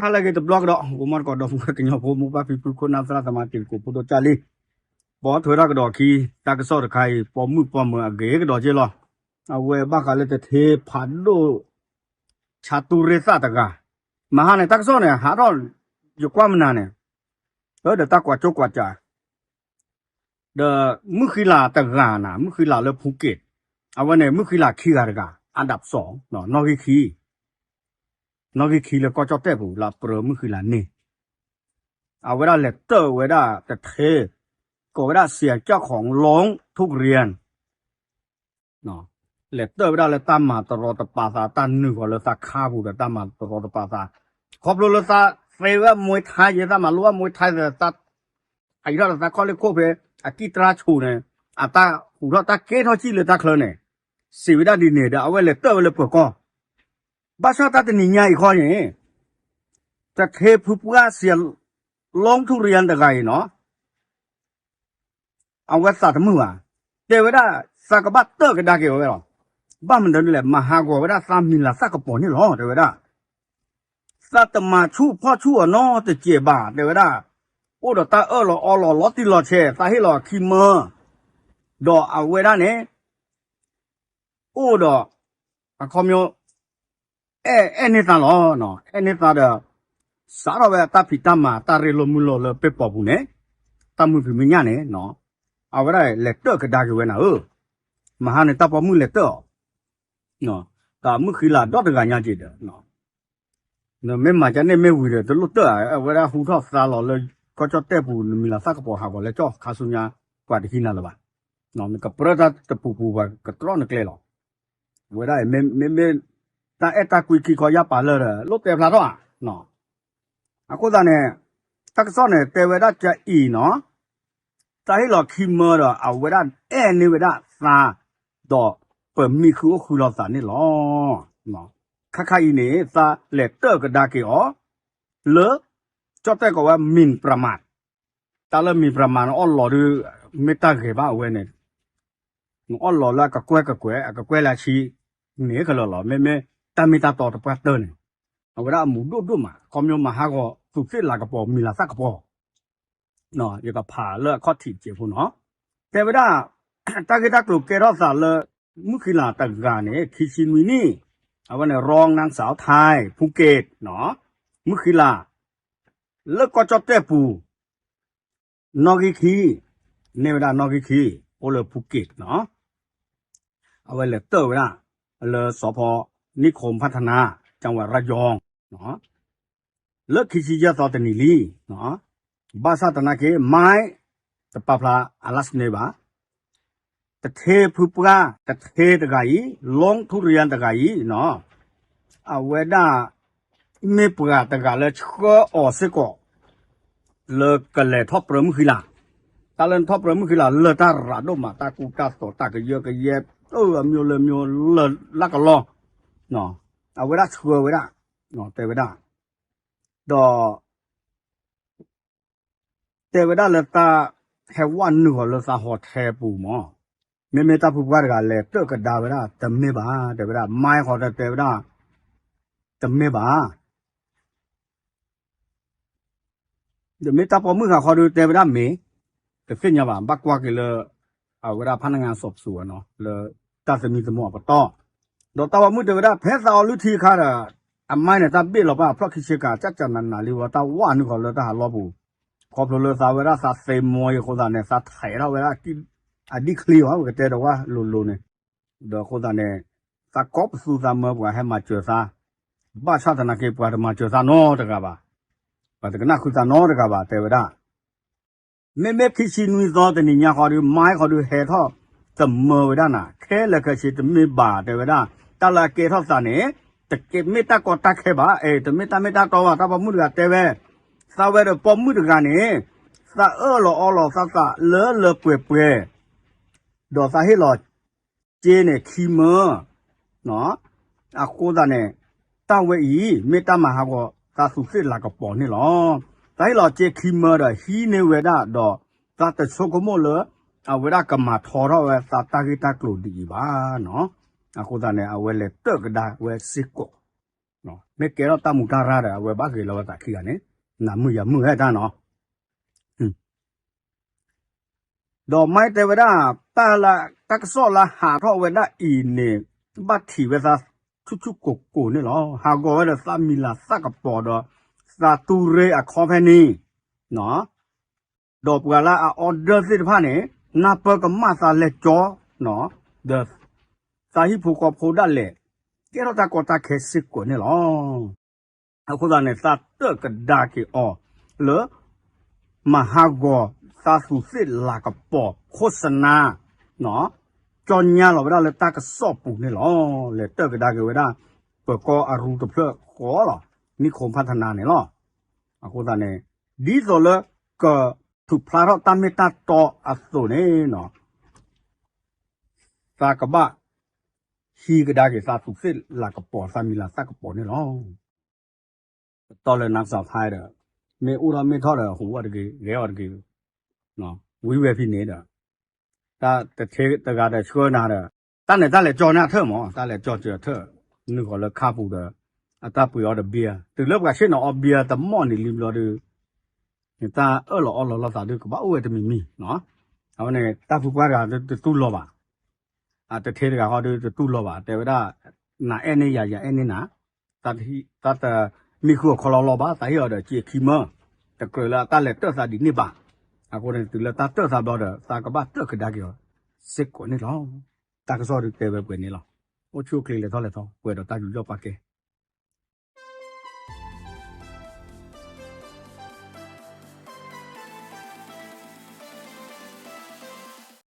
ဟါလၢအဂ့ၤတဘျီကဒီး ဂီၤမီတကိးဒီပုၢ်ဝဲၢ်ကညီဖိ မိၢ်ပၢ်ဖံဖု ခိၣ်နၢ်သရၣ်သမါ တံၤသကိးဖိဒိၣ်ကၢ်လံ, ပိာ်ထွဲထီၣ်ကဒီးအခံ တၢ်ကစီၣ်တခါအံၤ ပိာ်မုၣ်ပိာ်မၢၤအဂ့ၤကဒီးက့လီၤ. အဝဲဘၣ်ဃးလၢတထ့ဖးဒိၣ် ဆါတူရ့သၣ်တဂၤ, မဟါန့ၣ် တၢ်ကစီၣ်န့ၣ် ဟးထီၣ် ယကွၢ်မနုၤန့ၣ်, အၢ ဒီးတၢ်ကွၢ်ကၠိကွၢ်စး ဒီးမုၣ်ဃံလၤတဂၤန့ၣ် မုၣ်ဃံလၤလၢဖူက့း, အဝဲန့ၣ် မုၣ်ဃံလၤခံဂၤတဂၤ အဒၣ်ပစီၣ် နီၣ်ဂံၢ်ခံ, နီၣ်ဂံၢ်ခံလၢကီၢ်ကၠီၣ်တဲၣ်ပူၤ လၢပြၢမုၣ်ဃံလၤန့ၣ်, အဝဲဒၣ်လဲၤတၢၣ်ဝဲဒၣ်တထ့, ကိးဝဲဒၣ် ဆရာကျောက်ของโรงทุเรียน လဲၤတၢၣ်ဝဲဒၣ်လၢတၢ်မၤတရီတပါသး တၢ်နုာ်ဃီၤလၢသးခါပူၤဒီးတၢ်မၤတရီတပါသး, ခီဖျိလၢသးသ့ဝဲမွဲထါယဲ သးမၤလိဝဲမွဲထါသး အအံၤထီၣ်ဒီးသးခီၣ်လ့ၢ်ခိၣ်ဖဲ အကံၢ်တြါဆူၣ်န့ၣ်, အတၢ်ဟူးထီၣ်တၢ်ကဲထီၣ်ကံၣ်လၢတၢ်ချၢန့ၣ်, စံးဝဲဒၣ်ဒ်န့ၣ်ဒီး အဝဲလဲၤတၢၣ်ဝဲလၢပၢၤကီၢ်, ဘၣ်ဆၣ်တၢ်တနံၤညါအံၤခီန့ၣ်, တထ့ဖုပှၢ် ဆရာကျောက်ของโรงทุเรียน တဂၤအံၤနီၤ အဝဲသးတမုာ်ဘၣ်, တဲဝဲဒၣ် သးကဘၣ်တၢၣ်ကဒါက့ၤဝဲလီၤ. ဘၣ်မနုၤဒ်လဲၣ် မၤဟးဂီၤဝဲဒၣ်သးမံၤလၤသၣ်ကပီၤန့ၣ်လီၤ တဲဝဲဒၣ်. သးတမၤဆူၣ်ဖီၣ်ဆူၣ်အီၤနီတစဲးဘၣ် တဲဝဲဒၣ်. အိၣ်ဒီးတၢ်အၢၣ်လီၤအီလီၤလီၤတံၢ်လီၤဆဲး သးဟ့ၣ်လီၤခံမၢ, ဒီးအဝဲဒၣ်န့ၣ် အိၣ်ဒီး အခီပညီ အဲၣ်အဲၣ်န့ၢ်သးလီၤ, အဲၣ်န့ၢ်သးဒီး စးထီၣ်ဝဲတၢ်ဖံးတၢ်မၤ တၢ်ရ့လိာ်မုာ်လိာ်လၢပ့ၢ်ပိာ်ပူၤန့ၣ်, တၢ်မုၢ်ဖံးမုၢ်ညၣ်န့ၣ်, အဝဲဒၣ်လဲၤတၢၣ်ကဒါက့ၤဝဲနၤဧၢ, မဟါန့ၣ် တၢ်ပိာ်မုၣ်လဲၤတၢၣ်အီၤ, တၢ်မုၣ်ဃံလၤဒီတဂၤညါက့ၤဒီး နမ့ၢ်မၤကန့ၣ်မ့ၢ်ဝံၤဒီး တလိၣ်တၢၣ်ဧါ, အဝဲဒၣ်ဟူထီၣ်သါလီၤလၢ ကီၢ်ကၠီၣ်တဲၣ်ပူၤ နမံၤလၤသၣ်ကပီၤဟးဂီၤလၢကၠီၣ်ခါဆူညါ ပှၤတဟံးနၤလၢၤဘၣ်, နကပြၢတၢ်တပူၤပူၤ ပှၤကတြီနကျဲလီၤ. အဝဲဒၣ်မ့မ့ၢ် တၢ်အဲၣ်တၢ်ကွံခံခီယၢ်ပာ်လၢာ်ဒီး လိၣ်တဲဖျါထီၣ်ဧါ. အဃိသတးန့ၣ် တၢ်ကစီၣ်န့ၣ် တဲဝဲဒၣ်ကအံၤနီၤ, သးဟ့ၣ်လီၤခံမၢဒီး အဝဲဒၣ်အဲၣ်န့ၢ်ဝဲဒၣ်သး ဒီးပမံဃုာ်အိၣ်ဃုာ်လိာ်သးန့ၣ်လီၤ. ခါခါအံၤန့ၣ် သးလဲၤတၢၣ်ကဒါက့ၤအီၤ လၢ ကၠီၣ်တဲၣ်ကိးဝဲ หมิ่นประมาท, တၢ်လၢ หมิ่นประมาท န့ၣ် အီၣ်လီၤဒုး မ့ၢ်တၢ်ဂ့ၤဘၣ်အဝဲန့ၣ် နအီၣ်လီၤလၢအကကွဲၢ်ကကွဲၢ် အကကွဲၢ်လၢအဆံ န့ၣ်ခဲလၢာ်လီၤ. မ့မ့ၢ်တၢ်မ့ၢ်တၢ်တီတပှၢ်တၢၢ်န့ၣ် အဝဲဒၣ်အမူးဒိၣ်ဒိၣ်မး ခီပညီမၤဟးဂီၤသူးသ့ၣ်လၤကပီၤ မံၤလၤသၣ်ကပီၤ ယကဖးလၢအခီၣ်ထံးတစဲးဖိနီၤ. တဲဝဲဒၣ် တၢ်ဂ့ၢ်တၢ်ကျိၤကဲထီၣ်သးလၢ မုၢ်ဃံလၤတဂၤန့ၣ် ခံဆံနွံနံၣ်, အဝဲန့ၣ် รองนางสาวไทย ภูเก็ต မုၢ်ဃံလၤ လၢကီၢ်ကၠီၣ်တဲၣ်ပူၤ နီၣ်ဂံၢ်ခံ န့ၢ်ဝဲဒၣ်နီၣ်ဂံၢ်ခံ အိၣ်လၢ ภูเก็ต နီၤ. အဝဲလဲၤတၢၣ်ဝဲဒၣ် လၢ สภ.นิคมพัฒนา จังหวัดระยอง လၢခံဆံယဲၢ်သီတနံၤလံ. ဘၣ်ဆၣ်သနာ်က့ မါ တပာ်ဖျါအလါစန့ဘၣ် တထ့ဖုပှၢ် တထ့တဂၤအံၤ โรงทุเรียน တဂၤအံၤနီၤ အဝဲဒၣ် မ့ၢ်ပှၤတဂၤလၢဆှၢအီၤစ့ၢ်ကီး လၢကလဲၤထီၣ်ပြၢမုၢ်ဃံလၤ, တၢ်လၢနထီၣ်ပြၢမုၢ်ဃံလၤ လၢတၢ်ရးဒိၣ်မး တၢ်ကူတၢ်သိး တၢ်ကယၢကယဲ အမျိုးလၢမျိုး လၢလၢကလီ အဝဲဒၣ်ဆှၢဝဲဒၣ် တဲဝဲဒၣ် ဒီး တဲဝဲဒၣ်လၢတၢ်ဟဲဝဲနုာ်ဃီၤလၢသး hotel ပူၤမး, မ့မ့ၢ်တၢ်ဖုပှၢ်တဂၤလဲၤတၢၣ်ကဒါဝဲဒၣ် တမ့ၢ်ဘၣ် တဲဝဲဒၣ် မါဃီဒီးတဲဝဲဒၣ် တမ့ၢ်ဘၣ် ဒီးမ့ၢ်တၢ်ပိာ်မုၣ်ဃာ်ဃီဒီး တဲဝဲဒၣ်မ့ၢ် တသ့ၣ်ညါဘၣ် ဘၣ်ကွၢ်က့ၤလၢ အဝဲဒၣ် พนักงานสอบสวน နီၤ လၢတၢ်သမံသမိးအပတီၢ်, ဒီးတၢ်ပိာ်မုၣ်တဲဝဲဒၣ် ဖဲသးအီလုၢ်ထံအခါဒီး အမါန့ၣ် တၢ်ဘ့ၣ်လီၤဘၣ် အဖျီၣ်ခံဆ့ကၤ ကၠၢ်ကၠၢ်နးနးလံဝဲ တၢ်ဝဲနုာ်ဃီၤလၢတၢ်ဟးလီၢ်ပူၤ, ခီဖျိလၢသးဝဲဒၣ်သးသ့မိၤအံၤအဃိသတးန့ၣ် သးထဲးထီၣ်ဝဲဒၣ် အဒံၣ်ချံအီၤ ပကတဲဒီးဝဲလိၤလိၤန့ၣ်, ဒီးအဃိသတးန့ၣ် သးကိးပသူသးမၢပှၤဟဲမၤစၢၤသး, ဘၣ်ဆၣ်သနာ်က့ ပှၤတမၤစၢၤသးနီတဂၤဘၣ်, ပှၤတကနၣ်ဃုာ်သးနီတဂၤဘၣ် တဲဝဲဒၣ် မ့မ့ၢ်ခံဆံနွံသီတနံၤညါဃီဒီး မါဃီဒီးဟဲထီၣ် တမၢဝဲဒၣ်နၤ ခဲလၢာ်ခဲဆ့တမ့ၢ်ဘၣ် တဲဝဲဒၣ်, တၢ်လၢအကဲထီၣ်သးန့ၣ် တမ့ၢ်တၢ်ကီတၢ်ခဲဘၣ်, အဲ တမ့ၢ်တၢ်မ့ၢ်တၢ်တီဘၣ် တၢ်ပိာ်မုၣ်တဂၤတဲဝဲ, သးဝဲဒီးပိာ်မုၣ်တဂၤန့ၣ် သးအၢၣ်လီၤအီလီၤသးသးလၢလၢပှဲၤပှဲၤ ဒီးသးဟ့ၣ်လီၤ စ့န့ၣ် ခံမၢ, အဃိသတးန့ၣ် တၢ်ဝဲအံၤ မ့ၢ်တၢ်မၤဟးဂီၤသးသူးသ့ၣ်လၤကပီၤန့ၣ်လီၤ. သးဟ့ၣ်လီၤစ့ခံမၢဒီးဟံးန့ၢ်ဝဲဒၣ်ဒီး သးတဆိကမိၣ်လၢ အဝဲဒၣ်ကမၤထီထီၣ်ဝဲသးတၢ်ဂ့ၢ်တၢ်ကျိၤဒ်အံၤဘၣ်နီၤ. အဃိသတးန့ၣ် အဝဲလဲၤတၢၣ်ကဒါဝဲစ့ၢ်ကီး မ့ၢ်ကဲထီၣ်တၢ်မူးတၢ်ရၢ်ဒီး အဝဲဘၣ်ဂ့ၤလီၤဝဲသးခံဂၤန့ၣ် နၤမုာ်ယၤမုာ်ဝဲတၢ်နီၤ. ဒီးမ့ၢ်တဲဝဲဒၣ် တၢ်ကစီၣ်လၢဟးထီၣ်ဝဲဒၣ်အံၤန့ၣ် ဘၣ်ထံးဝဲသးဆူၣ်ဆူၣ်ကိၢ်ကိၢ်န့ၣ်လီၤ. ဟးဂီၤဝဲဒီးသးမံၤလၤသၣ်ကပီၤဒီး သးတူရ့အခီဖဲန့ၣ် ဒီးပှၤလၢအ order သ့ၣ်တဖၣ်န့ၣ် နၢ်ပၢၢ်ကမၣ်သးလဲၤကၠီ ဒီး သးဟံၣ်ဖိဃီဖိဒၣ်လဲာ် ကဲထီၣ်တၢ်ကီတၢ်ခဲစ့ၢ်ကီးန့ၣ်လီၤ. အဃိသတးန့ၣ် သးတၢၣ်ကဒါက့ၤအီၤလၢ မၤဟးဂီၤသးသူးသ့ၣ်လၤကပီၤ ခိၣ်စနါ ကၠီညါလီၤဝဲဒၣ်လၢတၢ်ကစီၣ်ပူၤန့ၣ်လီၤ. လဲၤတၢၣ်ကဒါက့ၤဝဲဒၣ် ပၢၤကီၢ်အရူတဖျၢၣ်ဃီလီၤ နံၣ်ခိဖးထနါန့ၣ်လီၤ. အဃိသတးန့ၣ် ဒ်သိးလၢကထူၣ်ဖျါထီၣ်တၢ်မ့ၢ်တၢ်တီအသိးန့ၣ် သးကဘၣ် ဟံးကဒါက့ၤသးသူးသ့ၣ်လၤကပီၤ သးမံၤလၤသၣ်ကပီၤန့ၣ်လီၤ. ပတီၢ်လၢနါစီၤဖါဒီး မ့ၢ်အိၣ်ထီၣ်မ့ၢ်ထီၣ်ဒီး ဟူးအီၣ်တဂ့ၤ ဂဲၤအီၣ်တဂ့ၤ ဝံၤဝဲဖဲန့ၣ်ဒီး တၢ်တထ့တဂၤဒီးဆှၢနၤဒီး တၢ်န့ၣ်တၢ်လဲၤကၠီန့ၣ်အထၢၣ်မး တၢ်လဲၤကၠီစၢၤအထၢၣ် နုာ်ဃီၤလၢခါပူၤဒီး အတၢ်ပှ့ၤအီၤဒီး beer တုၤလၢပှၤဆ့ၣ်နီၤအီ beer တမီၢ်န့ၣ်လံဘျီဒီး နတၢ်အၢၣ်လီၤအီလီၤလိာ်သးဒုးကဘၣ်အိၣ်ဝဲတမံၤမံၤ အဝဲန့ၣ် တၢ်ဖုပှၢ်တဂၤတတူၢ်လိာ်ဘၣ် အတထ့တဂၤဃီဒုးတတူၢ်လိာ်ဘၣ် တဲဝဲဒၣ် နၤအဲၣ်န့ၢ်ယၤ ယၤအဲၣ်န့ၢ်နၤ သးတမံဃုာ်အခီလီၤလီၤဘၣ် သးဟ့ၣ်အီၤဒီးစ့ခံမၢ တကြၢးလၢအတၢ်လဲၤတၢၣ်သးဒ်န့ၣ်ဘၣ်. အဃိန့ၣ် တုၤလၢတၢ်တၢၣ်သးဘျီဒီး သးကဘၣ်တၢၣ်ကဒါက့ၤအီၤစ့ၢ်ကီးန့ၣ်လီၤ. တၢ်ကစီၣ်ဒုးတဲဝဲပှဲၤန့ၣ်လီၤ. အိၣ်ဆူၣ်အိၣ်ချ့လဲၤထီၣ်လဲၤထီ ပှဲၤဒီးတၢ်ယူးယီၣ်ပာ်ကဲ